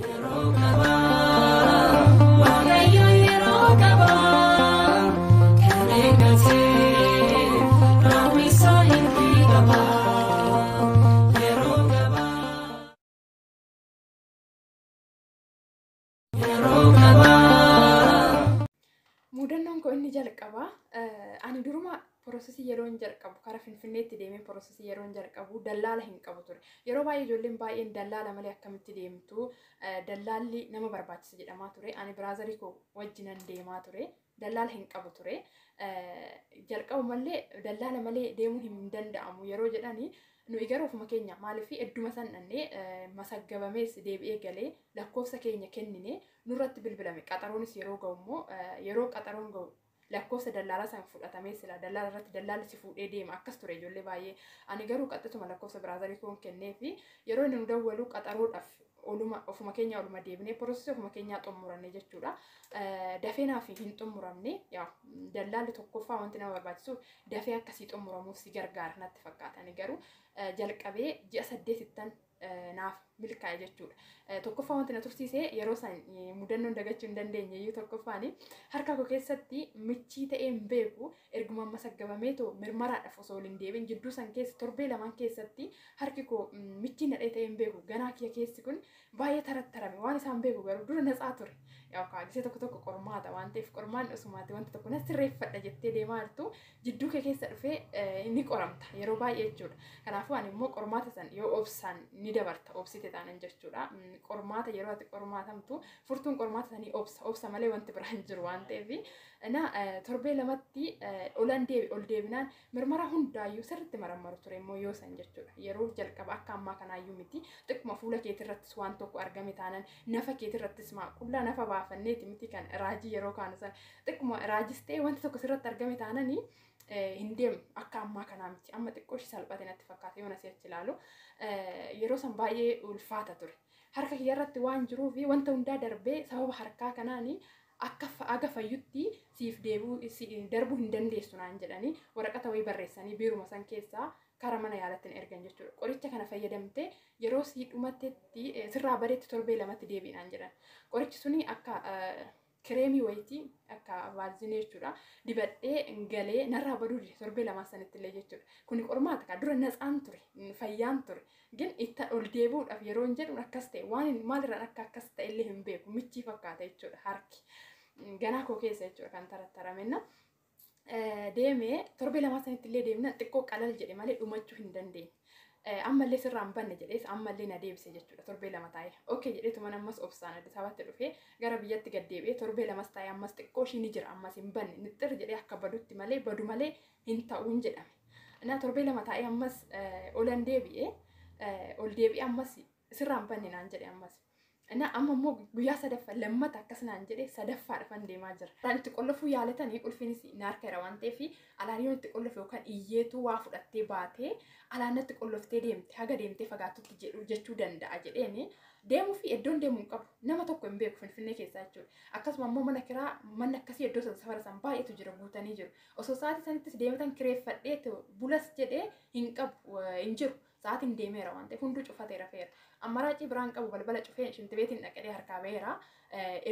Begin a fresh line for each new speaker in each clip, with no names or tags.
Yeroo qabaa, Waaqayyo yeroo qabaa, kan eeggatee raawwisaa hin qabaa. Yeroo qabaa. Yeroo qabaa.
Mudannoon koo inni jalqabaa, ani duruma processii yeroon jalqabu karaa Finfinneetti deemee processii yeroon jalqabu dallaala hin qabu ture. Yeroo baay'ee ijoolleen baay'een dallaala malee akkamitti deemtu, dallaalli nama barbaachisa jedhamaa ture. Ani brotherii koo wajjinan deemaa ture. Dallaala hin qabu ture. Jalqabu malee dallaala malee deemuun hin danda'amu yeroo jedhani, nuyi garuu ofuma keenya, maaliif edduma san dhannee masaggabamees deebi'ee galee lakkoofsa keenya kennine, nurratti bilbilame. Qaxaroonis yeroo ga'u immoo, yeroo qaxaroon ga'u lakkoofsa dallaalaa san fudhatamee sila dallaala irratti dallaalli si fuudhee deema akkas ture ijoollee baay'ee. Ani garuu qaxxituma lakkoofsa brotherii koon kennee fi yeroo inni nu dawwalu qaxaroodhaaf oluma ofuma keenya oluma deebinee processii ofuma keenyaa xumuranne jechuudha. Dafee naaf hin xumuramne. Yaa dallaalli tokkoffaa wanti nama barbaachisu dafee akkasii xumuramuuf si gargaara natti fakkaata. Ani garuu jalqabee ji'a 8ttan naaf milkaa'e jechuudha. Tokkoffaa wanti na tursiise yeroo san mudannoon dagachuu hin dandeenye iyyuu, tokkoffaani harka koo keessatti michii ta'ee hin beeku. Erguma amma saggabamee mirmaraadhaaf osoo hin deebin jidduu san keessa torbee lamaan keessatti harki koo michii nadhee ta'ee hin beeku. Ganaa kiyya keessi kun baay'ee tarattarame, waan isaan beeku garuu dura natsaa ture. Yookaan gisee tokko tokko qormaata waan ta'eef, qormaan osumaati wanta tokko na sirreeffadha jettee deemaa jirtu jidduu kee keessa dhufee ni qoramta yeroo baay'ee jechuudha. Kanaafuu ani immoo qormaata san yoo obsaan ni dabarta, obsite taanan jechuudha. Qormaata yeroo ati qormaatamtu furtuun qormaata sanii obsa, obsa malee wanti biraa hin jiru waan ta'eef, na torbee lamatti olan deebi ol deebinaan mirmara hundaayyuu sirriitti marammaru ture immoo yoo san jechuudha. Yeroo jalqaba akka ammaa kanaayyuu miti, xiqquma fuula keetirrattis waan tokko argame taanan, nafa keetirrattis maa qullaa nafa baafanneeti miti kan raajii yeroo kaanu san, xiqquma raajis ta'e wanti tokko sirratti argame taananii hin deemu, akka ammaa kanaa miti. Amma xiqqoo ishee salphate natti fakkaata yoo nasii achi ilaalu. Yeroo san baay'ee ulfaata ture. Harka kiyyarratti waan jiruu fi wanta hundaa darbee sababa harkaa kanaanii akka aga fayyutti siif deebi'uu darbuu hin dandeessu naan jedhanii waraqata wayii barreessanii biiruma san keessaa karaa mana yaalatti na ergan jechuudha. Qoricha kana fayyadamtee yeroo sii dhumattetti sirraa badeetti torbee lamatti deebi'i naan jedhan. Qorichi suni akka kireemii wayitii, akka Vaseline jechuudha. Dibadhee galee narraa baduu dide torbee lamaa sanitti illee jechuudha. Kuni qormaata kaa, dura natsaan ture, fayyaan ture. Gin itti ol deebi'uudhaaf yeroo hin jedhu akkas ta'e, waan maalirraan akka akkas ta'e illee hin beeku, michii fakkaata jechuudha harki. Ganaa koo keessa jechuudha kan tarattarameenna. Deemee torbee lamaa sanitti illee deemna xiqqoo qalal jedhe malee dhumachuu hin dandeenye. Ammallee sirraa hin banne jedhees ammallee na deebise jechuudha torbee 2 taa'ee. Okay jedheetuma ammas obsaan Addis Ababaatti dhufee gara biyyatti gad deebi'ee torbee lamas taa'ee ammas xiqqoo ishii ni jira, ammas hin banne, nixxir jedhee akka badutti malee badu malee hin ta'uun jedhame. Na torbee 2 taa'ee ammas olan deebi'ee, ol deebi'ee ammas sirraa hin banne naan jedhe ammas. Na amma immoo guyyaa sadaffaa lammata akkas naan jedhe, sadaffaadhafan deemaa jira. Alaan itti qollofuu yaalatanii qulfiinis na harka waan ta'eef, alaan yoo itti qollofe yookaan iyyeetu waa fudhattee baatee alaan natti qolloftee deemte haga deemtee fagaattutti jedhu jechuu danda'a jedheeni deemuu fi iddoon deemuu hin qabu. Nama tokko hin beeku Finfinnee keessaa jechuudha. Akkasuma immoo mana kiraa manni akkasii iddoo san safara san baay'eetu jira, guutanii jiru. Osoo sa'aatii sanittis deematan kireeffadhee bulas jedhee hin qabu, hin jiru. Sa'aatiin deemeera waan ta'eef hunduu cufatee rafeera. Ammaraacii biraan qabu, balbala cufee shintibeetiin dhaqadhee harkaa ba'eera.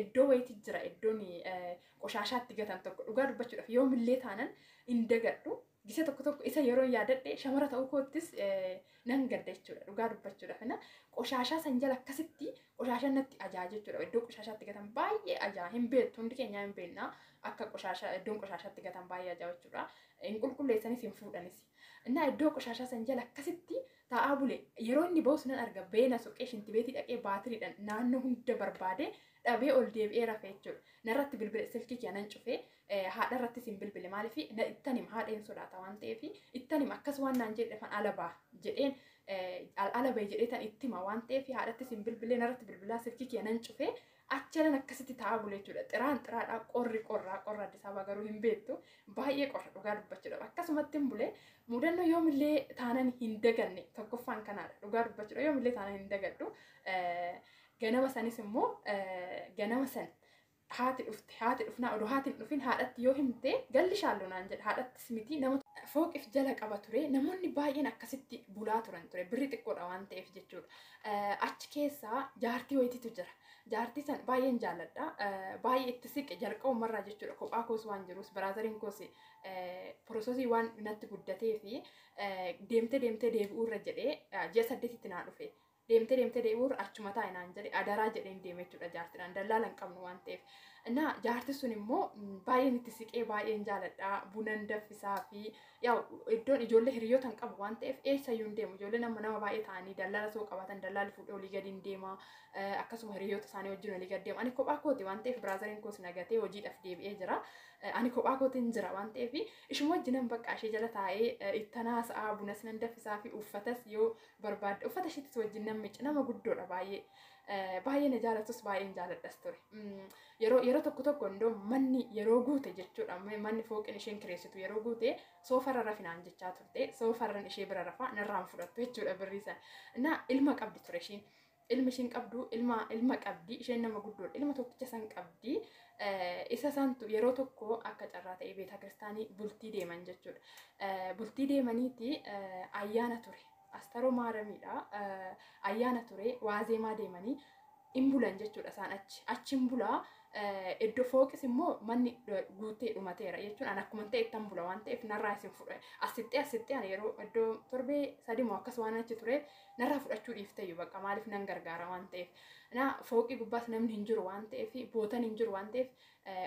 Iddoo wayiiti jira, iddoon qoshaashaatti gatan tokko, dhugaa dubbachuudhaaf yoomillee taanan hin dagadhu. Gise tokko tokko isa yeroo yaadadhe shamara ta'uu koottis nan gadda jechuudha dhugaa dubbachuudhaaf. Qoshaashaa san jala akkasitti qoshaashaan natti ajaa jechuudha. Iddoo qoshaashaatti gatan baay'ee ajaa, hin beektu, hundi keenyaa hin beekna, akka qoshaashaa iddoon qoshaashaatti gatan baay'ee ajaa jechuudha. Hin qulqulleessanis hin fuudhanis. Innaa iddoo qoshaashaa san jala akkasitti taa'aa bule. Yeroo inni ba'us nan arga, beena soqee shintibeetii dhaqee baatiriidhaan naannoo hunda barbaade dhabee ol deebi'ee rafe jechuudha. Narratti bilbile, silkii kiyya nan cufee haadha irrattis hin bilbile, maaliif ittan hima, haadha hin sodaata waan ta'eef ittan hima, akkas waan naan jedhe fan ala ba'a jedheen, ala bahe jedhee tan itti hima waan ta'eef haadhattis hin bilbile. Narratti bilbilaa silkii kiyya nan cufee achalan akkasitti taa'aa bule jechuudha. Xiraan xiraadhaa, qorri qorraa, qorra Addis Ababaa garuu hin beektu, baay'ee qorra dhugaa dubbachuudha. Akkasumatti hin bule. Mudannoo yoomillee taanan hin daganne tokkoffaan kanaadha, dhugaa dubbachuudha yoomillee taanan hin dagadhu. Ganama sanis immoo ganama san Haati dhufte, haati dhufnaa odoo haati hin dhufin haadhatti yoo himte galli shaalloo naan jedhe. Haadhattis miti, nama fooqif jala qaba ture. Namoonni baay'een akkasitti bulaa turan ture, birri xiqqoodha waan ta'eef jechuudha. Achi keessaa jaartii wayitiitu jira. Jaartii san baay'een jaalladha. Baay'ee itti siqe jalqabumarraa jechuudha. Kophaa koos waan jirus, brotheriin koos processii waan natti guddatee fi deemtee deemtee deebi'uurra jedhee ji'a 8tti naa dhufe. Deemtee deemtee deebi'uurra achuma taa'e naan jedhe, adaraa jedheen deeme jechuudha jaartiidhaan, dallaala hin qabnu waan ta'eef. Innaa jaarti sun immoo baay'een itti siqee, baay'een jaaladha. Bunan daffisaa fi yaa'u iddoon ijoollee hiriyoota hin qabu waan ta'eef eessayyuu hin deemu. Ijoollee nama baay'ee ta'anii dallaala soo qabaatan dallaalli fuudhee olii gadi hin deema. Akkasuma hiriyoota isaanii wajjin olii gadi deema. Ani kophaa kooti waan ta'eef brotheriin koos nagatee hojiidhaaf deebi'ee jira. Ani kophaa kootiin jira waan ta'eef ishuma wajjinan bakka ishee jala taa'ee ittanaa sa'aa, bunas nan daffisaa fi uffatas yoo barbaadde uffata isheettis wajjin nan miicca. Nama guddoodha baay'ee. Baay'ee na jaalatus, baay'een jaaladhas ture. Yeroo tokko tokko iddoo manni yeroo guute jechuudha. Manni fooqin isheen kireessitu yeroo guute soofarra rafinaan jechaa turte. Soofarran ishee bira rafaa, narraan fudhattu jechuudha birrii sana. Innaa ilma qabdi ture isheen. Ilmi isheen qabdu, ilma qabdi, isheen nama guddoodha. Ilma tokkicha san qabdi. Isa santu yeroo tokko akka carraa ta'ee beeta kiristaanii bultii deeman jechuudha. Bultii deemaniiti ayyaana ture. Astaroo maaramiidha. Ayyaana ture, waazeemaa deemanii hin bulan jechuudha isaan achi. Achi hin bulaa, iddoo fooqis immoo manni guutee dhumateera jechuun ani akkuma ta'e ittan bula waan ta'eef narraa isin fudha. Asittee asittee ani yeroo iddoo torbee 3 moo akkas waan achi ture narraa fudhachuu dhiifteyyuu bakka, maaliif nan gargaara waan ta'eef. Na fooqii gubbaas namni hin jiru waan ta'eef, bootan hin jiru waan ta'eef,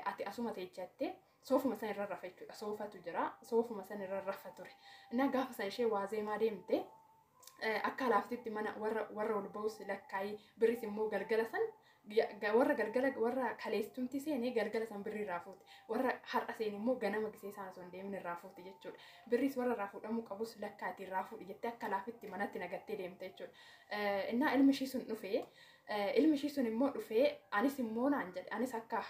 ati asuma teechattee soofuma san irra rafa jechuudha. Soofatu jira, soofuma san irra rafa ture. Na gaafa san ishee waazeemaa deemte akka laaftitti mana warra ol ba'us lakkaayii birris immoo galgala san warra galgala, warra kaleessumti seenee galgala san birrii irraa fuute, warra har'a seene immoo ganama gisee isaan osoo hin deemin irraa fuute jechuudha. Birris warra irraa fuudhamuu qabus lakkaatii irraa fuudhi jettee akka laafitti manatti nagattee deemte jechuudha. Innaa ilmi ishii sun dhufee, ilmi ishii sun immoo dhufee anis immoo naan jedhe, anis akka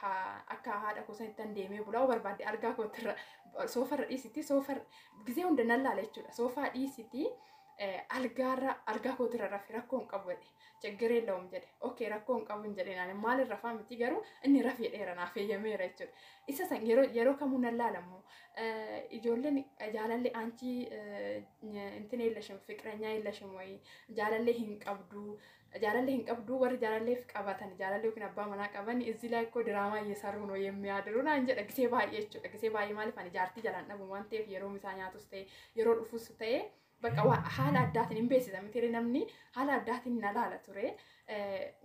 haadha koo sanittan deemee bulaa barbaadde, argaa kootirra soofarra dhiisitti, soofarra gisee hunda nan laala jechuudha. Soofaa dhiisitti algaarra, algaa kootirra rafi, rakkoo hin qabu jedhe. ችግር የለውም jedhe. Okay, rakkoo hin qabu hin jedhe. Naan maal irra rafaa miti, garuu inni rafi jedheera, naaf eeyyameera jechuudha. Isa san yeroo kamuu nan laalamu ijoolleen jaalallee አንቺ እንትን የለሽም፣ ፍቅረኛ የለሽም ወይ, jaalallee hin qabdu, jaalallee hin qabdu, warri jaalalleef qabatan jaalallee yookiin abbaa manaa qaban እዚህ ላይ እኮ ድራማ እየሰሩ ነው የሚያድሩ naan jedha gisee baay'ee jechuudha. Gisee baay'ee maaliif ani jaartii jalaan dhabu waan ta'eef yeroo isaa nyaatus ta'e yeroo dhufus ta'e bakka haala addaatiin hin beeksisa miti, namni haala addaatiin na laala ture.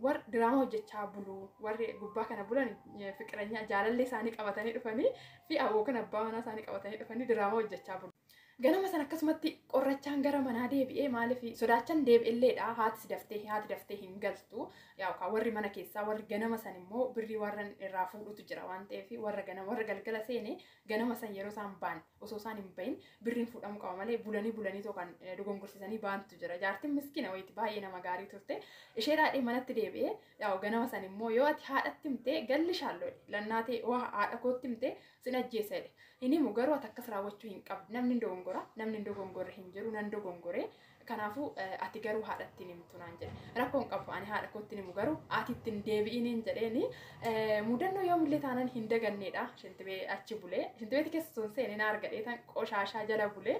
Warri diraamaa hojjechaa bulu, warri gubbaa kana bulan ፍቅረኛ jaalallee isaanii qabatanii dhufanii fi yookaan abbaa manaa isaanii qabatanii dhufanii diraamaa hojjechaa bulu. Ganama sana akkasumatti qorrachaan gara manaa deebi'ee, maaliif sodaachaan deebi'elleedha. Haati daftee hin galtu. Yaa warri mana keessaa warri ganama san immoo birrii warra irraa fuudhutu jira waan ta'eef, warra ganama, warra galgala seene ganama san yeroo isaan ba'an osoo isaan hin bahin birriin fuudhamuu qaba malee bulanii bulanii yookaan dogongorsiisanii baantu jira. Jaartiin miskiina wayiiti, baay'ee nama gaarii turte. Ishee dhaadhee manatti deebi'ee, yaa ganama san immoo yoo ati haadhatti himtee galli shaalloodhe lannaatee waa haadha kootti himtee sin ajjeesa jedhe. Inni immoo garuu ati akkas raawwachuu hin qabdu, namni hin dogongora, namni hin dogongorre hin jiru, nan dogongore, kanaafuu ati garuu haadhatti hin himtu naan jedhe. Rakkoo hin qabu, ani haadha kootti himu, garuu ati ittiin deebi'iniin jedheeni. Mudannoo yoomillee taanan hin daganneedha. Shintibee achi bulee, shintibeeti keessa sun seenee na argadhee tan qoshaashaa jala bulee,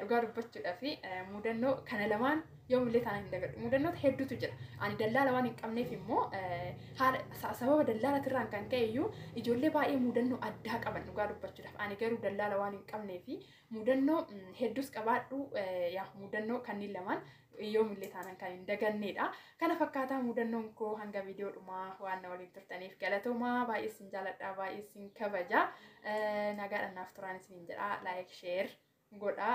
dhugaa dubbachuudhaa fi mudannoo kana lamaan yoomillee taanan hin dagadhu. Mudannoota hedduutu jira. Ani dallaala waan hin qabneef immoo haala sababa dallaalatirraan kan ka'e iyyuu ijoollee baay'ee mudannoo addaa qaban dhugaa dubbachuudhaaf. Ani garuu dallaala waan hin qabnee fi mudannoo hedduus qabaadhu, yaa mudannoo kanneen lamaan yoomillee taanan kan hin daganneedha. Kana fakkaataa mudannoon koo. Hanga viidiyoo dhumaa waan na waliin turtaniif galatoomaa, baay'ee isin jaaladha, baay'ee isin kabaja. Nagaadhaan naaf turaan isiniin jedha. Like, share godha,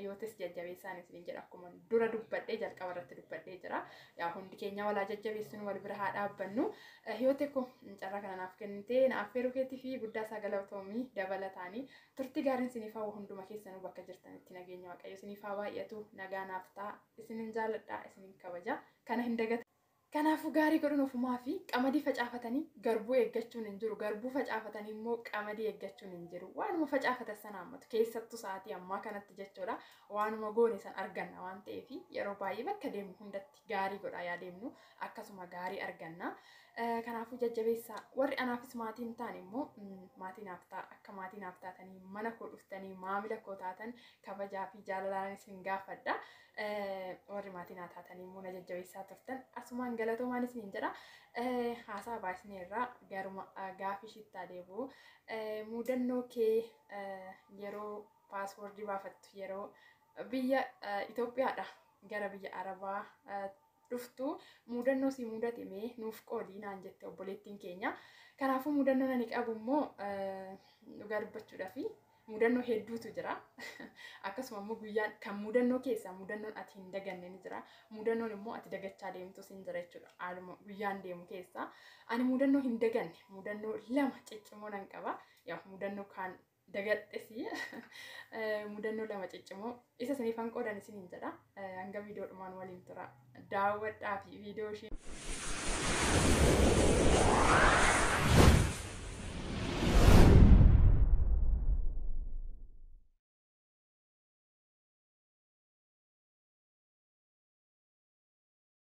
yootis jajjabeessaan isiniin jedha. Akkuma dura dubbadhee jalqaba irratti dubbadhee jira. Yaa hundi keenya walaa jajjabeessinu, wal bira haa dhaabbannu. Hiyoote ko carraa kana naaf kennitee na affeeruu keetii fi guddaa isaa galatoomii dabalataanii turtii gaariin isiniif haa, hunduma keessanuu bakka jirtanitti nageenya Waaqayyo isiniif haa baay'atu. Nagaa naaf ta'a, isinin jaalladha, isinin kabaja, kana hin dagata. Kanaafuu gaarii godhuun ofumaa fi qamadii facaafatanii garbuu eeggachuun hin jiru. Garbuu facaafatanii immoo qamadii eeggachuun hin jiru. Waanuma facaafatan sana hammatu, keessattuu sa'aatii ammaa kanatti jechuudha. Waanuma goone san arganna waan ta'eef yeroo baay'ee bakka deemnu hundatti gaarii godhaa yaa deemnu, akkasuma gaarii arganna. Kanaafuu jajjabeessaa. Warri anaafis maatii hin taane immoo maatii naaf ta'a. Akka maatii naaf taatanii mana koo dhuftanii maamila koo taatan kabajaa fi jaalalaan isin gaafadha. Warri maatii naa taatanii immoo na jajjabeessaa turtan asumaan galatoomaan isiniin jedha. Haasaa baasneerraa garuma gaafii ishiitti deebi'u. Mudannoo kee yeroo paaspoortii baafattu, yeroo biyya Itoophiyaadha gara biyya Arabaa dhuftu, mudannoo si mudate mee nuuf qoodii naan jette obboleettiin keenya. Kanaafuu mudannoo ani qabu immoo dhugaa dubbachuudhaaf mudannoo hedduutu jira. Akkasuma immoo guyyaan kan mudannoo keessaa mudannoon ati hin daganne ni jira. Mudannoon immoo ati dagachaa deemtus hin jira jechuudha. Haaluma guyyaan deemu keessaa. Ani mudannoo hin daganne mudannoo lama ciccimoo nan qaba. Yaa, mudannoo kaan dagadhes mudannoo lama ciccimoo isa isiniifan qoodan isiniin jedha. Hanga viidiyoodhumaan waliin tura. Daawwadhaa fi viidiyoo ishee.